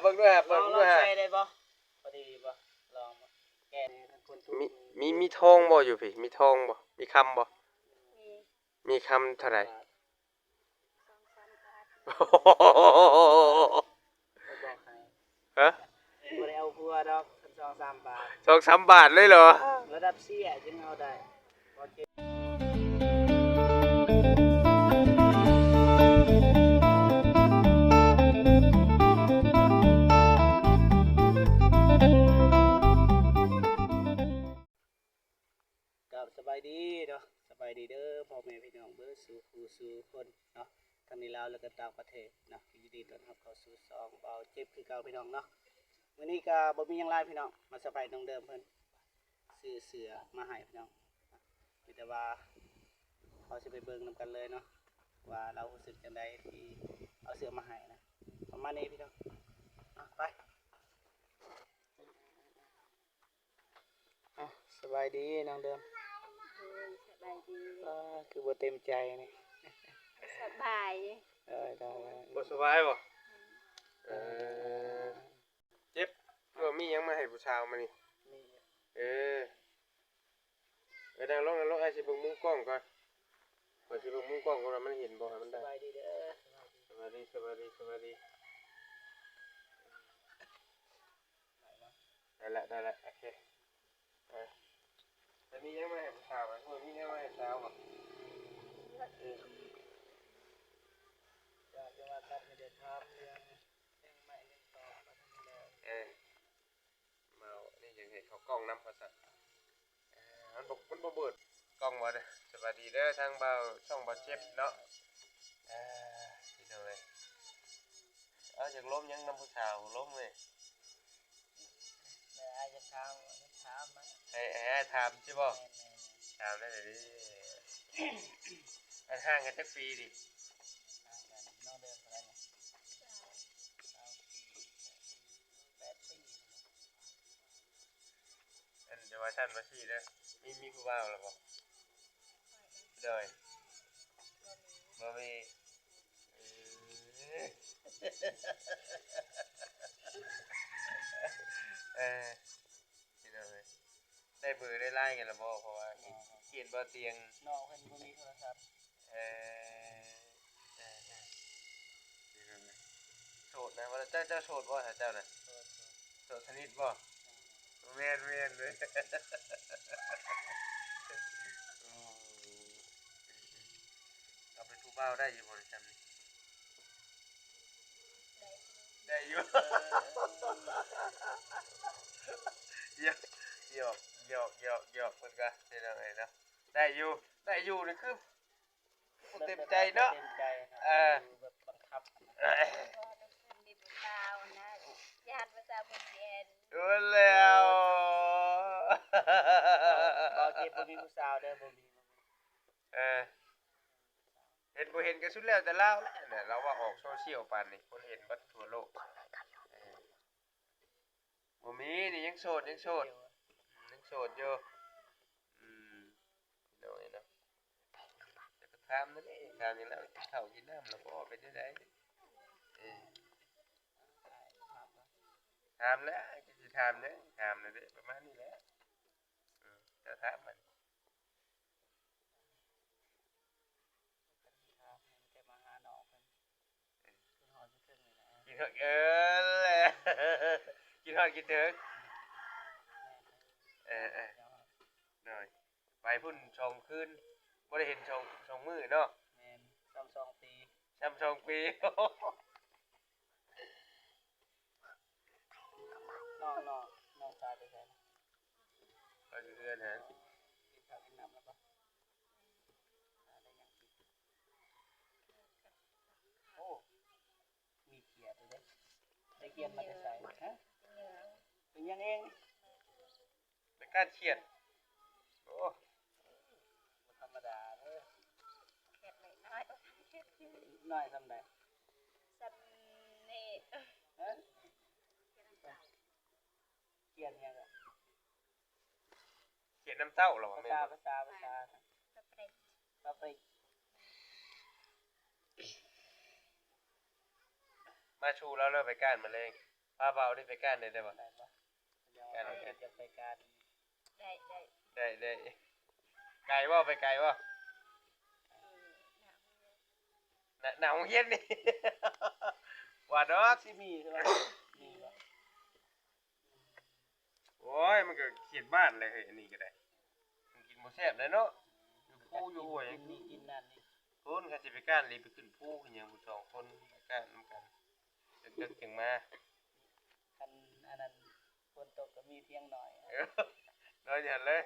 ເບິ່ງດ້ວຍ ເບິ່ງດ້ວຍ ລອງໃສ່ໄດ້ບໍ່? ພໍດີບໍ່? ລອງແກະ ມີ ມີ ມີທອງບໍ່ຢູ່ພີ້? ມີທອງບໍ່? ມີຄຳບໍ່? ມີ ມີຄຳເທົ່າໃດ? ສອງສາມບາດ ບອກໃຫ້ ຮະ? ບໍ່ໄດ້ເອົາຜົວດອກ ຄັນສອງສາມບາດ ສອງສາມບາດເລີຍເຫລອ? ລະດັບເຊຍຈຶ່ງເອົາໄດ້. ກາບສະບາຍດີເນາະ ສະບາຍດີເດີພໍ່ແມ່ພີ່ນ້ອງເບິດສູ່ຜູ້ສູ່ຄົນເນາະ ທັງໃນລາວ ແລະກະຕ່າງປະເທດເນາະ. ຍິນດີຕ້ອນຮັບເຂົ້າສູ່ຊ່ອງເບົາເຈັບຄືເກົ່າພີ່ນ້ອງເນາະ. ມື້ນີ້ກະບໍ່ມີຫຍັງຫຼາຍພີ່ນ້ອງ ມາສະພາຍນ້ອງເດີມເພິ່ນ ຊື້ເສື້ອມາໃຫ້ພີ່ນ້ອງ. ມີແຕ່ວ່າເຮົາຊິໄປເບິ່ງນຳກັນເລີຍເນາະ ວ່າລາວຮູ້ສຶກຈັ່ງໃດທີ່ເອົາເສື້ອມາໃຫ້ນະ ປະມານນີ້ພີ່ນ້ອງ. ອ່ະ ໄປ. ອ່ະ ສະບາຍດີນ້ອງເດີມ. ໂດຍ ສະບາຍດີ. ອ່າ ຄືບໍ່ເຕັມໃຈນີ້. ສະບາຍ. ໂດຍ ໂດຍ. ບໍ່ສະບາຍບໍ່? ເອີ ເຈັບ ຄືວ່າມີຫຍັງມາໃຫ້ຜູ້ສາວມື້ນີ້? ເອີ ເອີ ນັ່ງລົງ ນັ່ງລົງ ອ້າຍຊິເບິ່ງມຸມກ້ອງກ່ອນ ຂ້ອຍຊິເບິ່ງມຸມກ້ອງກ່ອນວ່າມັນເຫັນບໍ່ ໃຫ້ມັນໄດ້. ສະບາຍດີເດີ. ສະບາຍດີ ສະບາຍດີ ສະບາຍດີ. ໄດ້ລະ ໄດ້ລະ ໂອເຄ. ເອີ ແລ້ວມີຫຍັງມາໃຫ້ຜູ້ສາວບໍ່? ມີຫຍັງມາໃຫ້ສາວບໍ່? ເອີ ຢາກຈະວ່າກັນ ກໍໄດ້ຖາມເລື່ອງ ເລື່ອງໄມ້ເລື່ອງຕອກ ເອີ ເວົ້ານີ້ ຢາກໃຫ້ເຂົ້າກ້ອງນຳວ່າຊັ້ນ. ເອີ ມັນບໍ່ ມັນບໍ່ເປີດກ້ອງບໍ່ເດີ. ສະບາຍດີເດີ ທາງບ່າວ ຊ່ອງບ່າວເຈັບເນາະ. ເອີ ພີ່ນ້ອງເອີຍ ເອົາ ຢາກລົມຫຍັງນຳຜູ້ສາວ ລົມເວີຍ. ແມ່ອ້າຍຈະຖາມ ຖາມມາ ໃຫ້ ໃຫ້ອ້າຍຖາມຊິບໍ່? ແມ່ນໆໆ. ຖາມໄດ້ເລີຍ. ອັນ ຫ່າງກັນຈັກປີນີ້? ຫ່າງກັນນ້ອງເດີມເທົ່າໃດນະ? ຊາວ ຊາວປີ ແປດປີ. ອັນ ຢ່າວ່າຊັ້ນວ່າຊີ້ເດີ ມີ ມີຜູ້ບ່າວແລ້ວບໍ່? ໂດຍ ບໍ່ມີ. ເອີ ເອີ ພີ່ນ້ອງເອີຍ ໄດ້ເບີໄດ້ລາຍກັນແລ້ວບໍ່? ເພາະວ່າ ບໍ່ ຂຽນບໍ່ຕຽງ ນ້ອງເພິ່ນບໍ່ມີໂທລະສັບ. ເອີ ເອີ ເອີ ໂສດນະ ວ່າແລ້ວ. ເຈົ້າ ເຈົ້າໂສດບໍ່ ຖ້າເຈົ້ານະ? ໂສດ ໂສດ ໂສດສະໜິດບໍ່? ແມ່ນ ແມ່ນເລີຍ. ໂອ້ ເອົາເປັນຜູ້ບ່າວໄດ້ຢູ່ບໍ່ນີ້? ໄດ້ຢູ່ ຢອກ ຢອກ ຢອກ ຢອກ ຢອກ ເພິ່ນກະ ເປັນຈັ່ງໃດເນາະ? ໄດ້ຢູ່ ໄດ້ຢູ່ນີ້ຄື ບໍ່ເຕັມໃຈເນາະ ບໍ່ເຕັມໃຈນະ. ເອີ ແບບບັງຄັບ ເພາະວ່ານ້ອງເພິ່ນມີຜູ້ສາວນະ ຢ້ານຜູ້ສາວບໍ່ແມ່ນ. ໂອ້ ແລ້ວ ບໍ່ ບໍ່ເຈັບ ບໍ່ມີຜູ້ສາວເດີ ບໍ່ມີ ບໍ່ມີ. ເອີ ເຫັນບໍ່ເຫັນກໍສຸດແລ້ວແຕ່ລາວແຫຼະ ລາວວ່າອອກໂຊຊຽວປານນີ້ ຄົນເຫັນເບິດທົ່ວໂລກ. ເອີ ບໍ່ມີນີ້ ຍັງໂສດ ຍັງໂສດ ຍັງໂສດຢູ່. ອືມ ໂດຍເນາະ ແຕ່ກໍຖາມນັ້ນເອງ ຖາມຫຍັງແລ້ວ ກິນເຂົ້າກິນນ້ຳແລ້ວບໍ່ ເປັນຈັ່ງໃດ? ເອີ ຖາມແລ້ວ ຊິຖາມແນວໃດ? ຖາມແລ້ວເດ້ ປະມານນີ້ແຫຼະ. ເອີ ເຈົ້າຖາມມັນ ຖາມແຕ່ມາຫານ້ອງເພິ່ນ ເອີ ຄິດຮອດ ເອີ ຄິດຮອດຄິດເຖິງ. ເອີ ເອີ ໂດຍ ໄປພຸ້ນສອງຄືນ ບໍ່ໄດ້ເຫັນສອງ ສອງມື້ເນາະ. ແມ່ນ ສ່ຳສອງປີ ສ່ຳສອງປີ. ນ້ອງ ນ້ອງ ນ້ອງຊາຍໄປໃສ? ໄປຢູ່ເຮືອນຫັ້ນ. ກິນເຂົ້າກິນນ້ຳແລ້ວບໍ່? ຫາໄດ້ຫຍັງກິນ? ໂອ້ ມີຂຽດຢູ່ເດ້. ໄດ້ຂຽດມາແຕ່ໃສ? ຮະ? ເປັນຫຍັງເອງ? ເປັນການຂຽດ. ໂອ້ ບໍ່ທຳມະດາເດີ. ຂຽດນ້ອຍໆ. ນ້ອຍສ່ຳໃດ? ສ່ຳນີ້. ຮະ? ຂຽດຫຍັງອະ? ຂຽດນ້ຳເຕົ້າເຫລອ? ພາສາ ພາສາ ພາສາ ປາປຣິກ ປາປຣິກ. ມາຊູລາວເລີຍ ໄປການມະເລັງ. ພາບ່າວນີ້ໄປການໄດ້ ໄດ້ບໍ່? ໄດ້ບໍ່? ການ ຢາກໄປການ ໄດ້ ໄດ້ ໄດ້ ໄດ້. ໄກບໍ່? ໄປໄກບໍ່? ໜ້າ ໜ້າໂຮງຮຽນນີ້ ວ່າດອກ ຊິມີ ມີບໍ່? ໂອ້ຍ ມັນກໍເຂດບ້ານແຫຼະເຮີ້ຍ ອັນນີ້ກໍໄດ້ ມັນກິນບໍ່ແຊບແຫຼະເນາະ ຢູ່ພູຢູ່ຫ້ວຍ ກິນນີ້ກິນນັ້ນນີ້ ຄົນເຂົາຊິໄປກ້ານລີ້ ໄປຂຶ້ນພູຂຶ້ນຫຍັງ ຜູ້ສອງຄົນໄປກ້ານນຳກັນ ເລິກໆ ຈັ່ງມາ ຄັນອັນນັ້ນຝົນຕົກກໍມີພຽງໜ້ອຍ ເອີ ນອນຢູ່ຫັ້ນເລີຍ.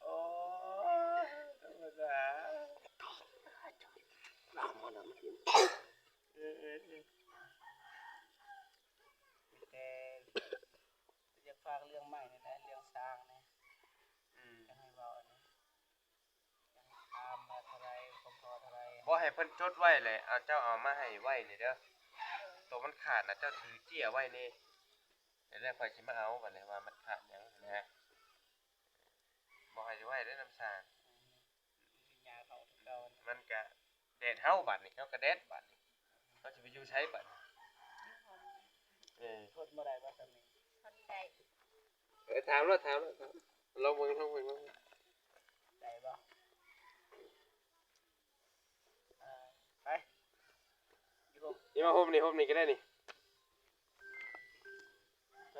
ໂອ້ຍ ທຳມະດາ ເອີ ເອີ ເອີ ແຕ່ຢາກຝາກເລື່ອງໃໝ່ນີ້ແຫຼະ ເລື່ອງສ້າງນີ້ ອືມ ຢາກໃຫ້ເວົ້າອັນນີ້ ຢາກໃຫ້ຖາມວ່າເທົ່າໃດ ຄວາມພໍເທົ່າໃດ ບໍ່ ໃຫ້ເພິ່ນຈົດໄວ້ແຫຼະ ເອົາ ເຈົ້າເອົາມາໃຫ້ໄວນີ້ເດີ ໂຕມັນຂາດນະ ເຈົ້າຖືເຈ້ຍໄວ້ແດ່ ແລ້ວຂ້ອຍຊິມາເອົາ ບັດນີ້ວ່າມັນຂາດຫຍັງຫັ້ນນະ. ບໍ່ໃຫ້ໄວ້ເດ້ນ້ຳສ້າງ ມັນກະແດດເຮົາບາດນີ້ ເຮົາກະແດດບາດນີ້ ເຮົາຊິໄປຢູ່ໃສບາດນີ້ ເອີ ທົນບໍ່ໄດ້ບໍ່ຊຳນີ້ ທົນໄດ້ ເອີ ຖາມໂລດ ຖາມໂລດ ລອງເບິ່ງ ລອງເບິ່ງ ລອງເບິ່ງ ໄດ້ບໍ່? ອ່າ ໄປ ຢູ່ ນີ້ມາຮົ່ມນີ້ ຮົ່ມນີ້ກໍໄດ້ນີ້ ໄປ ໄປ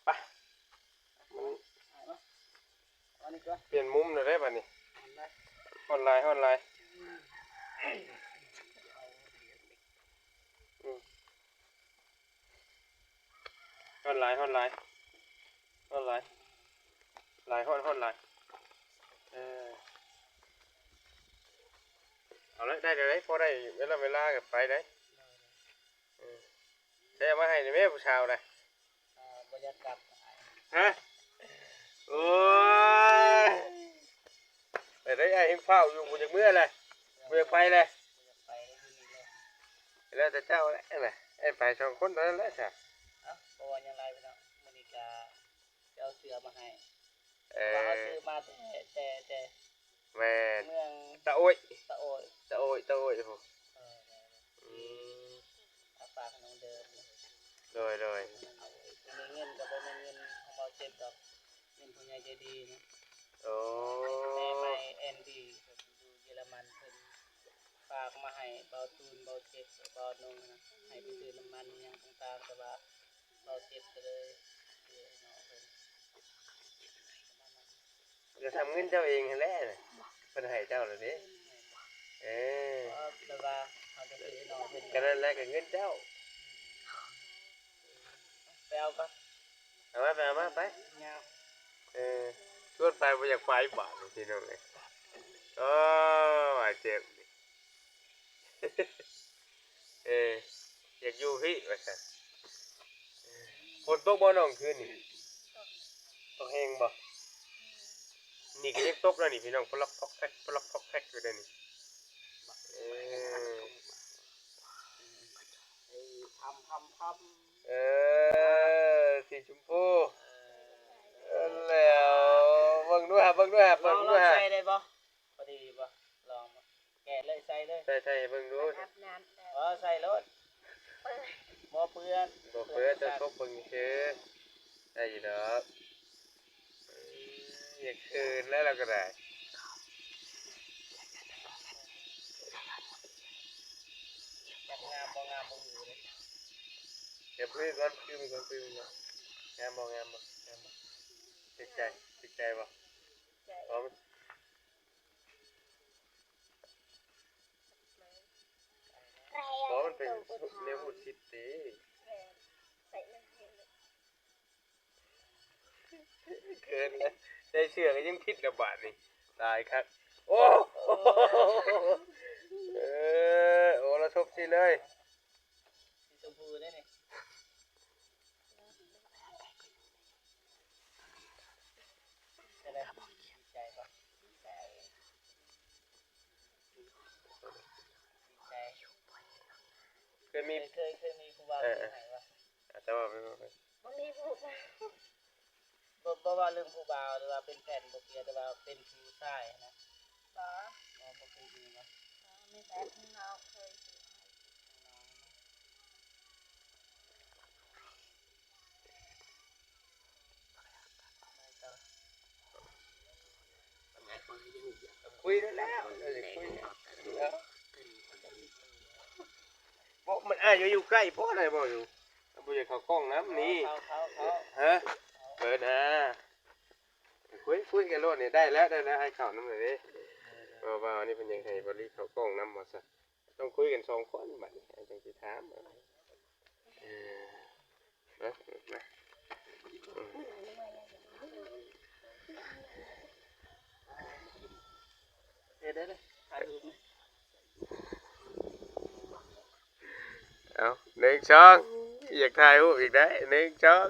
ໄປ ປ່ຽນມຸມແລ້ວເດ້ບາດນີ້ ຮ້ອນຫຼາຍ ຮ້ອນຫຼາຍ ອືມ. ຮ້ອນຫຼາຍ ຮ້ອນຫຼາຍ ຮ້ອນຫຼາຍ ຫຼາຍ ຮ້ອນ ຮ້ອນຫຼາຍ ເອີ ເອົາລະ ໄດ້ ໄດ້ ພໍໄດ້ເວລາ ເວລາກໍໄປໄດ້ ເອີ ໃຊ້ເອົາມາໃຫ້ແດ່ແມ່ຜູ້ສາວນະ ບໍ່ຢາກກັບ ຮະ ໂອ້ຍ ໄປໄດ້ ອ້າຍຍັງຟ້າວຢູ່ ບໍ່ຢາກເມືອແຫຼະ ບໍ່ຢາກໄປແຫຼະ ບໍ່ຢາກໄປ ຢູ່ນີ້ແຫຼະ ແລ້ວແຕ່ເຈົ້າແຫຼະ ອ້າຍໄປສອງຄົນເທົ່ານັ້ນແຫຼະຊະ ເອົ້າ ບໍ່ວ່າຫຍັງຫຼາຍພີ່ນ້ອງ ມື້ນີ້ກະຊິເອົາເສື້ອມາໃຫ້ ເອີ ເພາະວ່າເຮົາຊື້ມາແຕ່ ແຕ່ ແຕ່ ແມ່ນ ເມືອງຕະໂອ້ຍ ຕະໂອ້ຍ ຕະໂອ້ຍ ຕະໂອ້ຍ ໂອ້ ເອີ ອືມ ຝາກໃຫ້ນ້ອງເດີມ ໂດຍ ໂດຍ ອັນນີ້ເງິນກໍບໍ່ແມ່ນເງິນຂອງເບົາເຈັດດອກ ເປັນຜູ້ໃຫຍ່ໃຈດີນະ ໂອ້ ແມ່ໃໝ່ແອນດີ ຢູ່ເຢຍລະມັນ ເພິ່ນຝາກມາໃຫ້ເບົາຕູນ ເບົາເຈັດ ເບົານົງນະ ໃຫ້ໄປຊື້ນ້ຳມັນຫຍັງຕ່າງໆ ແຕ່ວ່າເບົາເຈັດກໍເລີຍຊື້ໃຫ້ນ້ອງເພິ່ນ ກໍທຳເງິນເຈົ້າເອງຫັ້ນແຫຼະ ເພິ່ນໃຫ້ເຈົ້າແລ້ວເດ້ ເອີ ແບບວ່າເຮົາຈະຊື້ໃຫ້ນ້ອງເພິ່ນ ກໍນັ້ນແຫຼະ ກໍເງິນເຈົ້າ ໄປເອົາກ່ອນ ເອົາມາ ໄປເອົາມາ ໄປ ຍາວ ເອີ ຊວນໄປບໍ່ຢາກໄປບາດນີ້ພີ່ນ້ອງເອີຍ ໂອ້ ວ່າເຈັບນີ້ ເອີ ຢາກຢູ່ພີ້ວ່າຊັ້ນ ຝົນຕົກບໍ່ນ້ອງຄືນນີ້ ຕົກແຮງບໍ່? ນີ້ກໍຍັງຕົກນະນີ້ພີ່ນ້ອງ ປະລັອກປອກແປັກ ປະລັອກປອກແປັກຢູ່ເດ້ນີ້ ເອີ ເອີ ສີຊົມພູ ເອີ ແລ້ວ ເບິ່ງດູຫາ ເບິ່ງດູຫາ ເບິ່ງດູຫາ ລອງໃສ່ໄດ້ບໍ່? ພໍດີບໍ່? ລອງບໍ່? ແກະເລີຍ ໃສ່ເລີຍ ໃສ່ ໃສ່ໃຫ້ເບິ່ງດູ ອາບນ້ຳແລ້ວ ເອີ ໃສ່ໂລດ ບໍ່ເປື້ອນ ບໍ່ເປື້ອນ ທົດສອບເບິ່ງຊື່ ໄດ້ຢູ່ດອກ ອືມ ຢ່າເຂີນແລ້ວ ລາວກໍໄດ້ ຈັກງາມບໍ່ງາມບໍ່ຮູ້ເດ້ ຢ່າເພິ່ງກ່ອນ ຄືມັນກ່ອນ ຄືມັນກ່ອນ ງາມບໍ່ ງາມບໍ່ ງາມບໍ່ ຖືກໃຈ ຖືກໃຈບໍ່? ເອີ ບໍ່ ມັນເປັນແນວຮູດສິດເດ້ ເຂີນແລ້ວ ໃສ່ເສື້ອກໍຍັງຜິດລະບາດນີ້ ຕາຍຄັກ ໂອ້ ເອີ ໂອ້ ລະທົບຊິເລີຍ ສີຊົມພູເດ້ນີ້. ເຄີຍມີ ເຄີຍ ເຄີຍມີຜູ້ບ່າວ ເອີ ເຄີຍໃຫ້ບໍ່? ອາດຈະວ່າ ບໍ່ມີຜູ້ບ່າວ ບໍ່ ບໍ່ວ່າເລື່ອງຜູ້ບ່າວ ຫຼືວ່າເປັນແຟນບໍ່ເກຍ ແຕ່ວ່າເປັນຜູ້ຊາຍນະ ບໍ່ ບໍ່ເຄີຍມີບໍ່? ຄຸຍແລ້ວ ເອີ ຄຸຍແລ້ວ ເອີ ບໍ່ ມັນອາຍຢູ່ໃກ້ພໍໄດ້ບໍ່ຢູ່ ບໍ່ຢາກເຂົ້າກ້ອງນຳນີ້ ເຂົ້າ ເຂົ້າ ເຂົ້າ ຮະ ເປີດຫາ ຄຸຍ ຄຸຍກັນໂລດນີ້ ໄດ້ແລ້ວ ໄດ້ແລ້ວ ໃຫ້ເຂົ້ານຳເລີຍເດ້ ເອີ ເວົ້າໆ ອັນນີ້ເພິ່ນຢາກໃຫ້ບໍລິເຂົ້າກ້ອງນຳວ່າຊັ້ນ ຕ້ອງຄຸຍກັນສອງຄົນບັດນີ້ ຈັ່ງຊິຖາມ ເອີ ນະ ນະ ເອີ ເອົາ ໜຶ່ງ ສອງ ຢາກຖ່າຍຮູບອີກໄດ໋ ໜຶ່ງ ສອງ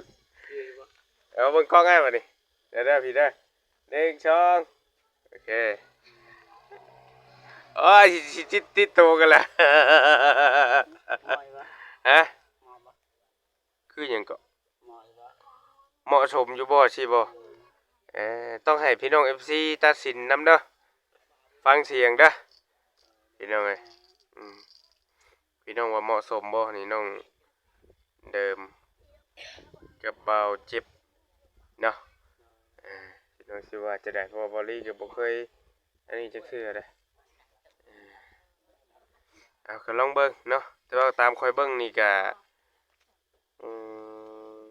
ເອົາເບິ່ງກ້ອງອ້າຍບັດນີ້ ເດີໆ ພີ່ເດີ ໜຶ່ງ ສອງ ໂອເຄ ໂອ້ຍ ຊິ ຊິຕິດ ຕິດໂຕກັນລະ ເໝາະຢູ່ບໍ່ ຮະ ເໝາະບໍ່ ຄືຫຍັງເກາະ ເໝາະຢູ່ບໍ່ ເໝາະສົມຢູ່ບໍ່ ຊີ້ບໍ່ ເອີ ຕ້ອງໃຫ້ພີ່ນ້ອງເອັຟຊີຕັດສິນນຳເດີ ຟັງສຽງເດີ ພີ່ນ້ອງເອີຍ ອືມ ພີ່ນ້ອງວ່າເໝາະສົມບໍ່ ນີ້ນ້ອງເດີມກັບບ່າວເຈັບເນາະ ເອີ ພີ່ນ້ອງຊິວ່າຈັ່ງໃດ ເພາະວ່າບ່າວລີກໍບໍ່ເຄີຍອັນນີ້ຈັກເທື່ອເດ້ ເອີ ເອົາ ກໍລອງເບິ່ງເນາະ ແຕ່ວ່າຕາມຂ້ອຍເບິ່ງນີ້ກະ ອືມ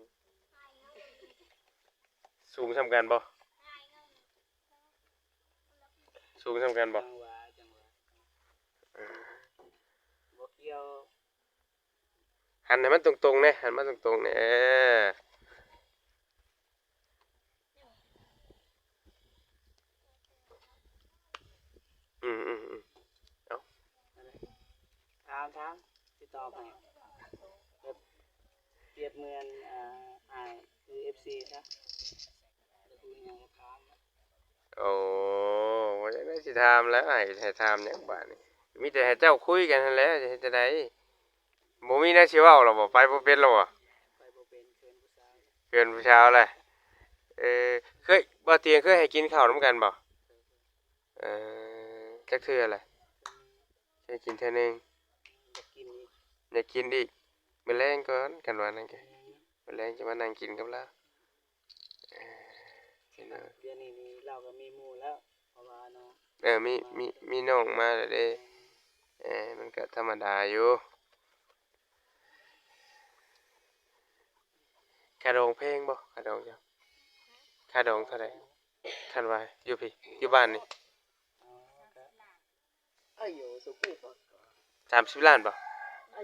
ສູງສ່ຳກັນບໍ່? ສູງສ່ຳກັນບໍ່? ຈັງຫວະ ຈັງຫວະ ເອີ ບໍ່ກ່ຽວ ຫັນໃຫ້ມັນຕົງໆແດ່ ຫັນມາຕົງໆແດ່ ເອີ. ອືມໆໆ ເອົ້າ ຖາມ ຖາມ ຊິຕອບໃຫ້ ແບບ ປຽບເໝືອນ ອ່າ ອ້າຍຄືເອັຟຊີຊະ ຢາກຮູ້ຫຍັງກໍຖາມ. ໂອ້ ວ່າຈັ່ງໃດຊິຖາມແລ້ວ ອ້າຍໃຫ້ຖາມຫຍັງບາດນີ້ ມີແຕ່ໃຫ້ເຈົ້າຄຸຍກັນຫັ້ນແຫຼະ ຈະເຮັດຈັ່ງໃດ? ບໍ່ມີແນວຊິເວົ້າແລ້ວບໍ່? ໄປບໍ່ເປັນແລ້ວບໍ່? ໄປບໍ່ເປັນ ເຂີນຜູ້ສາວ ເຂີນຜູ້ສາວແຫຼະ ເອີ ເຄີຍ ບ່າວຕຽງເຄີຍໃຫ້ກິນເຂົ້ານຳກັນບໍ່? ເອີ ຈັກເທື່ອແຫຼະ ເຄີຍກິນເທື່ອໜຶ່ງ ຢາກກິນອີກ ຢາກກິນອີກ ມື້ແລງກ່ອນ ຄັນວ່ານັ້ນກະ ມື້ແລງຈະມານັ່ງກິນກັບລາວ ເອີ ດຽວນີ້ນີ້ລາວກໍມີໝູ່ແລ້ວ ເພາະວ່ານ້ອງ ເອີ ມີ ມີ ມີນ້ອງມາແລ້ວເດ້ ເອີ ມັນກໍທຳມະດາຢູ່ ຄ່າດອງແພງບໍ່? ຄ່າດອງເຈົ້າ ຄ່າດອງເທົ່າໃດ? ຄັນວ່າຢູ່ພີ້ ຢູ່ບ້ານນີ້ ສາມສິບລ້ານບໍ່? ເອີ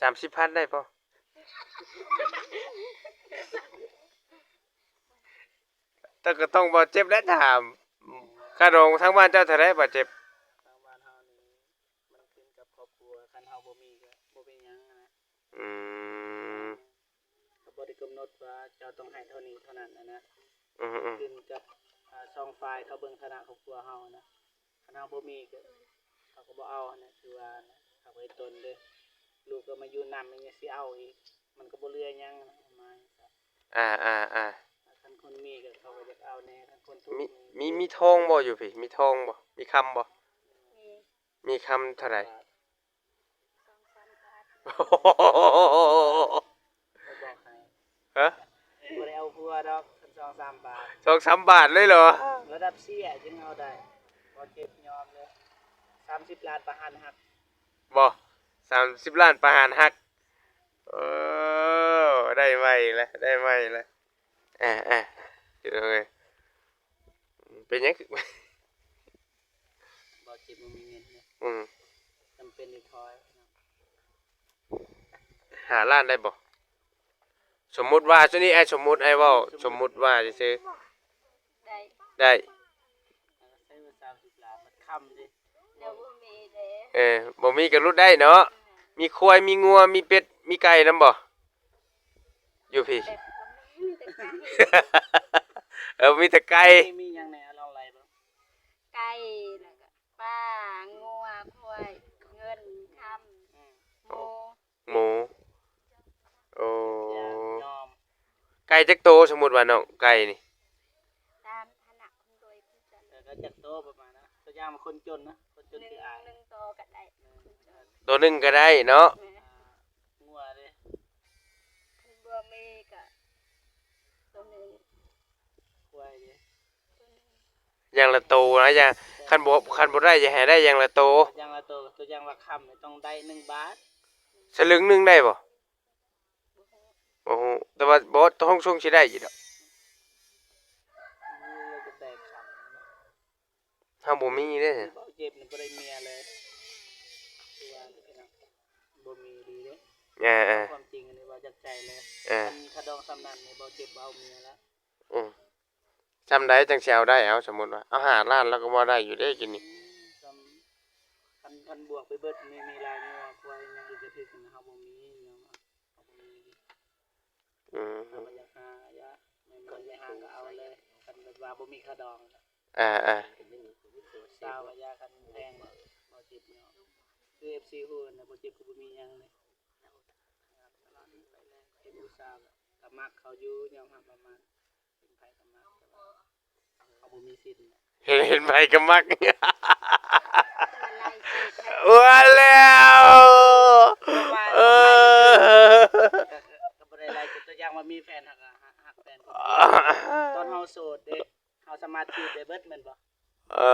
ສາມສິບພັນໄດ້ບໍ່? ເຈົ້າກໍຕ້ອງ ບ່າວເຈັບແຫຼະຖາມ ຄ່າດອງທາງບ້ານເຈົ້າເທົ່າໃດ ບ່າວເຈັບ? ທາງບ້ານເຮົານີ້ ມັນຂຶ້ນກັບຄອບຄົວ ຄັນເຮົາບໍ່ມີກໍບໍ່ເປັນຫຍັງນະ ອືມ ເຂົາບໍ່ໄດ້ກຳນົດວ່າເຈົ້າຕ້ອງໃຫ້ເທົ່ານີ້ເທົ່ານັ້ນນະ ອືມໆ ຂຶ້ນກັບ ອ່າ ສອງຝ່າຍ ເຂົາເບິ່ງຖານະຄອບຄົວເຮົານະ ຄັນເຮົາບໍ່ມີກໍ ເຂົາກໍບໍ່ເອົານະ ຄືວ່ານະ ເຂົາກໍເຮັດຕົນເດ້ ລູກກໍມາຢູ່ນຳ ຍັງຊິເອົາອີກ ມັນກໍບໍ່ເຫຼືອຫຍັງນະ ປະມານນີ້ ອ່າໆໆ ຄັນຄົນມີກໍເຂົາກໍຢາກເອົາແດ່ ຄັນຄົນທຸກ ມີ ມີ ມີທອງບໍ່ຢູ່ພີ້? ມີທອງບໍ່? ມີຄຳບໍ່? ມີ ມີຄຳເທົ່າໃດ? ສອງສາມບາດ ບອກໃຫ້ ຮະ? ບໍ່ໄດ້ເອົາຜົວດອກ ຄັນສອງສາມບາດ ສອງສາມບາດເລີຍເຫລອ? ລະດັບເຊຍຈຶ່ງເອົາໄດ້ ບໍ່ເຈັບຍອມເລີຍ ສາມສິບລ້ານປະຫານຮັກ ບໍ່ ສາມສິບລ້ານປະຫານຮັກ ເອີ ໄດ້ໃໝ່ລະ ໄດ້ໃໝ່ລະ ອ່າໆ ພີ່ນ້ອງເອີຍ ເປັນຫຍັງ? ບໍ່ເຈັບ ບໍ່ມີເງິນເນາະ ອືມ ຈຳເປັນໄດ້ຖອຍ ຫ້າລ້ານໄດ້ບໍ່? ສົມມຸດວ່າ ຊຸນີ້ອ້າຍສົມມຸດ ອ້າຍເວົ້າ ສົມມຸດວ່າຊື່ໆ ໄດ້ ໄດ້ ໃຊ້ວ່າສາມສິບລ້ານ ມັນຄຳເດ້ ແລ້ວບໍ່ມີເດ້ ເອີ ບໍ່ມີກໍຫຼຸດໄດ້ເນາະ ມີຄວາຍ ມີງົວ ມີເປັດ ມີໄກ່ນຳບໍ່? ຢູ່ພີ້ ເອີ ມີແຕ່ໄກ່ ມີຫຍັງແດ່? ລອງໄລ່ເບິ່ງ ໄກ່ ແລ້ວກໍປາ ງົວ ຄວາຍ ເງິນ ຄຳ ອືມ ໝູ ໝູ ໂອ້ ໄກ່ຈັກໂຕ? ສົມມຸດວ່ານ້ອງ ໄກ່ນີ້ ຕາມຖານະຂອງໂດຍຜູ້ຈັນ ຈັກໂຕປະມານນະ? ຕົວຢ່າງວ່າຄົນຈົນນະ ຄົນຈົນຄືອ້າຍ ໜຶ່ງໂຕກໍໄດ້ ໂຕໜຶ່ງກໍໄດ້ເນາະ. ແມ່ນ ອ່າ ງົວເດ້? ຄັນບໍ່ມີກໍໂຕໜຶ່ງ. ຄວາຍເດ້? ຢ່າງລະໂຕນະ ຢ່າງ ຄັນບໍ່ ຄັນບໍ່ໄດ້ ຢ່າໃຫ້ໄດ້ຢ່າງລະໂຕ ຢ່າງລະໂຕ. ຕົວຢ່າງວ່າຄຳນີ້ຕ້ອງໄດ້ໜຶ່ງບາດ. ສະລຶງໜຶ່ງໄດ້ບໍ່? ບໍ່ຮູ້ ແຕ່ວ່າບໍ່ ຄົງ ຄົງຊິໄດ້ຢູ່ດອກ. ເຮົາບໍ່ມີເດ້. ເວົ້າເຈັບນີ້ບໍ່ໄດ້ເມຍເລີຍ ຄືວ່າ ບໍ່ມີດີເດ້. ເອີໆ ຄວາມຈິງອັນນີ້ເວົ້າຈາກໃຈເລີຍ. ເອີ ຄັນຂະດອງສ່ຳນັ້ນນີ້ ເວົ້າເຈັບບໍ່ເອົາເມຍລະ. ອືມ ສ່ຳໃດຈັ່ງຊິເອົາໄດ້? ເອົາ ສົມມຸດວ່າເອົາຫ້າລ້ານ ລາວກໍບໍ່ໄດ້ຢູ່ເດ້ກິນນີ້. ອືມ ສ່ຳ ຄັນ ຄັນບວກໄປເບິດນີ້ ມີຫຼາຍງົວຄວາຍຫຍັງອີກກະຖືກນະ ເຮົາບໍ່ມີຫຍັງ ເຮົາບໍ່ມີ. ອືມ ເຮົາກໍຢາກຫາ ຢາກ ແມ່ນບໍ່ຢາກຫາກໍເອົາເລີຍ ຄັນແບບວ່າບໍ່ມີຂະດອງ. ອ່າໆ ສາວກໍຢາກ ຄັນແພງ ບໍ່ ບໍ່ຈິບເນາະ. ຄືເອັຟຊີຮູ້ນະ ບໍ່ຈິບກໍບໍ່ມີຫຍັງເດ້. ເຮັດຜູ້ສາວກໍມັກເຂົາຢູ່ ຍອມຮັບວ່າມັກ ເຫັນໃຜກໍມັກ ແຕ່ວ່າເຂົາບໍ່ມີສິດ. ເຫັນ ເຫັນໃຜກໍມັກ ວ່າແລ້ວ. ເອີ ກໍ ກໍບໍ່ໄດ້ໄລ່ ຕົວຢ່າງວ່າມີແຟນ ຮັກ ຮັກ ຮັກແຟນຄົນດຽວ. ຕອນເຮົາໂສດເດ້ ເຮົາສາມາດຈີບໄດ້ເບິດແມ່ນບໍ່? ເອີ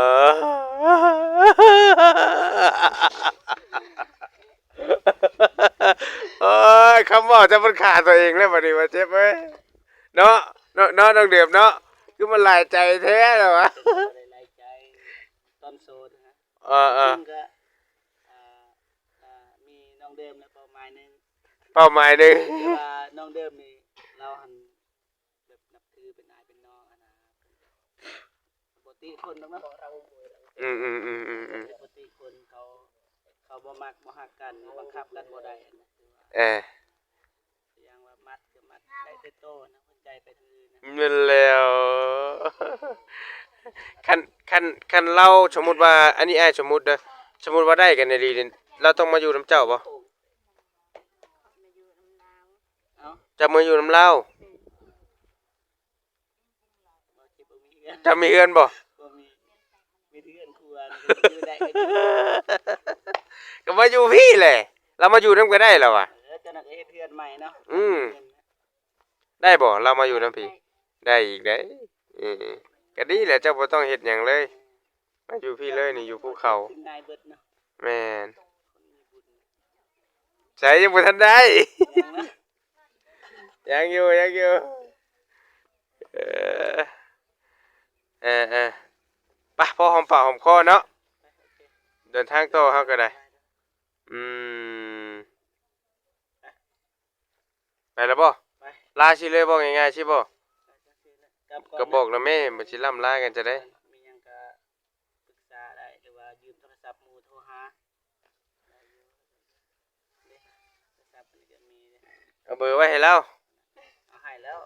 ໂອ້ຍ ຄຳເວົ້າຈະມັນຂ້າຕົວເອງແລ້ວບັດນີ້ ວ່າເຈັບເອີຍ ເນາະ ເນາະ ເນາະ ນ້ອງເດີມເນາະ ຄືມັນຫຼາຍໃຈແທ້ລະວະ. ບໍ່ໄດ້ຫຼາຍໃຈ ຕອນໂສດນະ. ເອີໆ ຈິງໆ ກໍ ອ່າ ອ່າ ມີນ້ອງເດີມແລະເປົ້າໝາຍໜຶ່ງ ເປົ້າໝາຍໜຶ່ງ ແຕ່ວ່ານ້ອງເດີມນີ້ ລາວຫັ້ນ ແບບນັບຖືເປັນອ້າຍເປັນນ້ອງຫັ້ນນະ ບໍ່ຕິຄົນດອກເນາະ. ອືມໆໆໆໆ ບໍ່ຕິຄົນ ເຂົາ ເຂົາບໍ່ມັກບໍ່ຮັກກັນ ບັງຄັບກັນບໍ່ໄດ້ຫັ້ນນະ. ເອີ ຢ່າງວ່າມັດກໍມັດໄດ້ແຕ່ໂຕນະ ຫົວໃຈໄປທາງອື່ນນະ. ແມ່ນແລ້ວ ຄັນ ຄັນ ຄັນລາວ ສົມມຸດວ່າ ອັນນີ້ອ້າຍສົມມຸດເດີ ສົມມຸດວ່າໄດ້ກັນອີ່ຫຼີນີ້ ລາວຕ້ອງມາຢູ່ນຳເຈົ້າບໍ່? ເຈົ້າມາຢູ່ນຳລາວ ເຈົ້າມີເຮືອນບໍ່? ບໍ່ມີ ມີແຕ່ເຮືອນຄົວ ຢູ່ໄດ້ກໍຢູ່ ກໍມາຢູ່ພີ້ແຫຼະ ລາວມາຢູ່ນຳກໍໄດ້ລະຫວາ. ເອີ ເຈົ້ານັ້ນກໍເຮັດເຮືອນໃໝ່ເນາະ. ອືມ ໄດ້ບໍ່? ລາວມາຢູ່ນຳພີ້ ໄດ້ອີກເດ້. ເອີ ກໍດີແຫຼະ ເຈົ້າບໍ່ຕ້ອງເຮັດຫຍັງເລີຍ ມາຢູ່ພີ້ເລີຍນີ້ ຢູ່ພູເຂົາ ຄືງ່າຍເບິດເນາະ. ແມ່ນ ໃສ ຍັງບໍ່ທັນໄດ້ ຍັງນະ ຍັງຢູ່ ຍັງຢູ່. ເອີ ເອີໆ ໄປ ພໍຫອມປາກຫອມຄໍເນາະ ເດີນທາງຕໍ່ເຮົາກໍໄດ້. ອືມ ໄປແລ້ວບໍ່? ໄປ ລາຊິເລີຍບໍ່? ງ່າຍໆຊິບໍ່? ໄປຈັ່ງຊີ້ແຫຼະ ກັບກ່ອນ ກໍບອກນະແມ່ ມັນຊິລ່ຳລາກັນຈັ່ງໃດ? ມີຫຍັງກໍປຶກສາໄດ້ ຫຼືວ່າຢືມໂທລະສັບໝູ່ໂທຫາ ໄດ້ຢູ່ ເດ້ ໂທລະສັບອັນນີ້ກໍມີເດ້. ເອົາເບີໄວ້ໃຫ້ລາວ ເອົາໃຫ້ແລ້ວ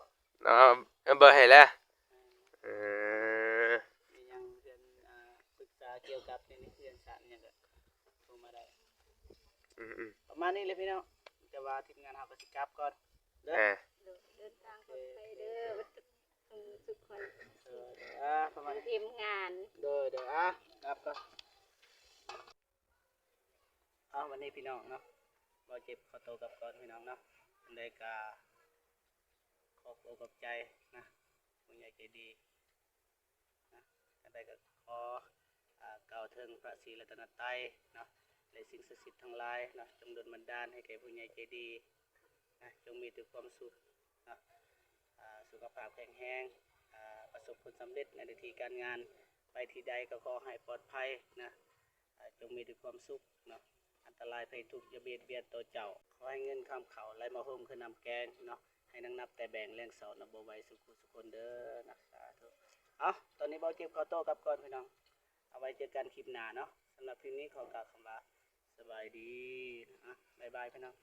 ເອົາເບີໃຫ້ແລ້ວ. ເອີ ມີຫຍັງເລື່ອງ ອ່າ ປຶກສາກ່ຽວກັບໃນເຮືອນຊານຫຍັງກໍໂທມາໄດ້. ອືມໆ ປະມານນີ້ແຫຼະພີ່ນ້ອງ ແຕ່ວ່າທີມງານເຮົາກໍຊິກັບກ່ອນເດີ. ເອີ ເດີ ເດີນທາງປອດໄພເດີ ເອີ ທຸກຄົນ ເອີ ປະມານ ທີມງານ ໂດຍໆ ອ່າ ກັບກ່ອນ. ເອົາ ວັນນີ້ພີ່ນ້ອງເນາະ ເວົ້າເຈັບຂໍໂຕກັບກ່ອນພີ່ນ້ອງເນາະ. ຈັ່ງໃດກໍຂອບອົກຂອບໃຈນະ ຜູ້ໃຫຍ່ໃຈດີນະ. ຈັ່ງໃດກໍຂໍ ອ່າ ກ່າວເຖິງພະສີລັດຕະນະໄຕເນາະ ແລະ ສິ່ງສັກສິດທັງຫຼາຍເນາະ ຈົ່ງດົນບັນດານໃຫ້ແກ່ຜູ້ໃຫຍ່ໃຈດີນະ ຈົ່ງມີແຕ່ຄວາມສຸກເນາະ ອ່າ ສຸຂະພາບແຂງແຮງ ອ່າ ປະສົບຜົນສຳເລັດໃນໜ້າທີ່ການງານ ໄປທີ່ໃດກໍຂໍໃຫ້ປອດໄພນະ. ອ່າ ຈົ່ງມີແຕ່ຄວາມສຸກເນາະ ອັນຕະລາຍໄພທຸກຢ່າບຽດບຽນຕໍ່ເຈົ້າ. ຂໍໃຫ້ເງິນຄຳເຂົ້າໄຫຼມາໂຮມຄືນ້ຳແກງເນາະ ໃຫ້ນັກນັບແຕ່ແບ່ງແລງເສົານັບບໍ່ໄຫວສູ່ຄູ່ສູ່ຄົນເດີນະ ສາທຸ. ເອົາ ຕອນນີ້ເບົາເຈັບຂໍໂຕກັບກ່ອນພີ່ນ້ອງ ເອົາໄວ້ເຈີກັນຄລິບໜ້າເນາະ. ສຳລັບຄລິບນີ້ຂໍກ່າວຄຳວ່າສະບາຍດີ ອ່ະ ບາຍບາຍພີ່ນ້ອງ.